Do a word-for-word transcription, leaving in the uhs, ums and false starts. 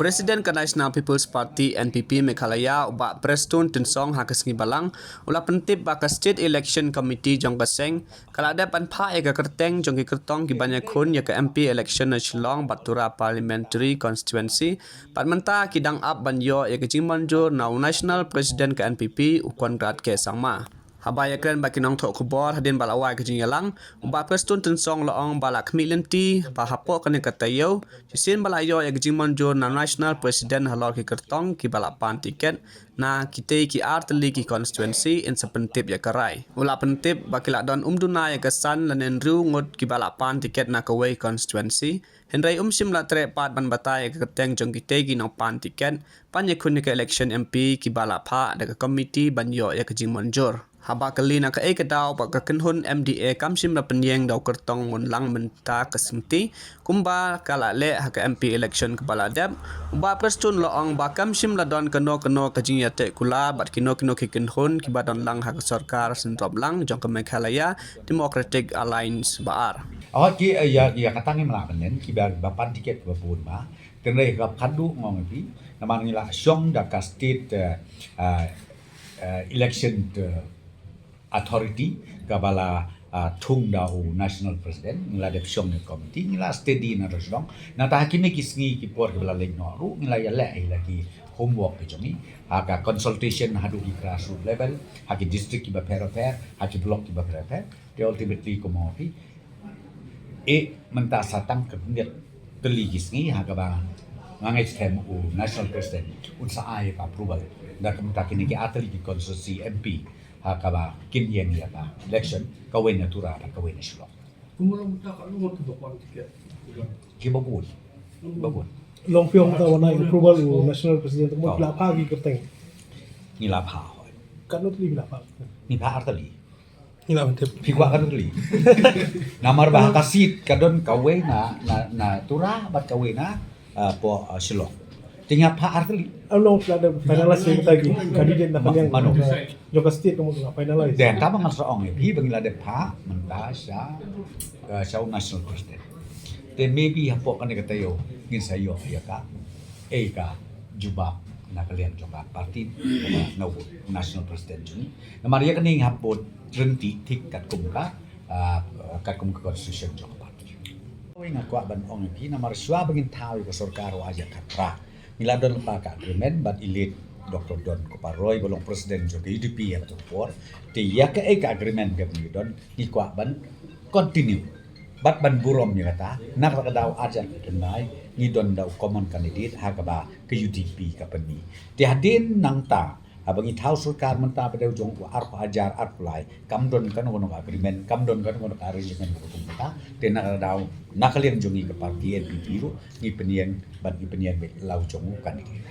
President ka National People's Party N P P Meghalaya, u Bah Prestone Tynsong, ha ka sngi Balang, u la pyntip ba ka State Election Committee jong ka seng ka la dep ban phah ïa ka kyrteng jong ki kyrtong ki ban ïakhun ïa ka M P election na Shillong bad Tura Parliamentary Constituency, bad mynta ki dang ap ban ïoh ïa ka jingmynjur na u National President ka N P P, u Conrad K Sangma. Haba ïakren bad ki nongthoh khubor hadien ba la wai ka jingïalang, u Bah Prestone Tynsong u la ong ba la khmih lynti ba hapoh kane ka taïew, shisien ba la ïoh ïa ka jingmynjur na u National President halor ki kyrtong kiba la pan tiket na kitei ki ar tylli ki constituency, yn sa pyntip ïa ka rai. U la pyntip ba ki la don ym duna ïa ka san lane hynriew ngut kiba la pan tiket na kawei constituency, hynrei um shym la treh pat ban batai ïa ka kyrteng jong kitei ki nongpan tiket ban ïakhun ïa ka election M P kiba la phah da ka komiti ban ïoh ïa ka jingmynjur. Haba kylli na kaei ka daw ba ka kynhun M D A kam shym la pynïeng da u kyrtong Ngunlang mynta ka sngi, kumba ka la leh ha ka M P election kaba la dep, u Bah Prestone u la ong ba kam shym la don kano kano ka jingïateh kular bad kino kino ki kynhun kiba don lang ha ka sorkar syndrop lang jong ka Meghalaya Democratic Alliance ba ar. Hooid, ki, eh, ïa, ïa kata ngim lah ban len, kiba, ba pan tiket kiba bun ba. Hynrei ka khadduh nga ong ïa phi, namar ngi la shong da ka state, eh, eh, eh, election, eh, authority, kaba la, ah, thung da u National President, ngi la dep shong ne committee, ngi la steady na da shong. Nangta ha kine ki sngi ki por kiba la leit noh ruh, ngi la ïaleh ïa la ki homework ki jong ngi. Ha ka consultation haduh ki grassroots level, ha ki district kiba pher pher, ha ki block kiba pher pher. Te ultimately, kumno phi, eh, mynta sa tang ka bynta tylli ki sngi ha kaba nga ngeit skhem u National President un sa ai ka approval. Da kumta kine ki ar tylli ki constituency M P ha kaba kin ïeng ïa ka election, kawei na Tura bad kawei na Shillong. Kumno mynta ka long kiba pan tiket? Kiba bun. Kiba bun. Long phi ong ta wan ai approval u National President, kumno phi la phah ki kyrteng? Ngi la phah, hooid. Katno tylli phi la phah? Ngi phah ar tylli. Ngi la ban tip. Phi kwah katno tylli? Namar ba ha ka seat ka don kawei na, na, na Tura bad kawei na, ah, poh, ah, Shillong. Te ngi phah ar tylli. Ano phi la dep finalize ïa kita ki candidate na ka liang? Mano? Jong ka state ka mut la finalize. Te kaba nga sa ong ïa phi ba ngi la dep phah mynta sha, ah, sha u National President. Te maybe hapoh kane ka taïew ngin sa ïoh ïa ka, eh, ka jubab na ka liang jong ka party, na u National President jong ngi. Namar ïa kane ngi hap bud ryntih thik katkum ka, ah, katkum ka constitution jong ka party. Nga kwah ban ong ïa phi, namar shuwa ba ngin thaw ïa ka sorkar ha ka arhajar khatphra, ngi la don lypa ka agreement bad i late Doctor Don Kupar Roy ba long president jong ka U D P ha kato ka por. Te ïa kaei ka agreement kaba ngi don, ngi kwah ban continue bad ban burom ïa kata, na kata ka daw arhajar khatkhyndai ngi don da u common candidate ha kaba ka U D P ka pynmih. Te hadien nangta, haba ngi thaw sorkar mynta ba dei jong u arphew hajar arphew lai, kam don kano kano ka agreement, kam don kano kano ka arrangement kaba kum kata. Te na kata ka daw, na ka liang jong ngi ka party N P P ruh, ngi pynïeng bad ngi pynïeng beit la u jong u candidate.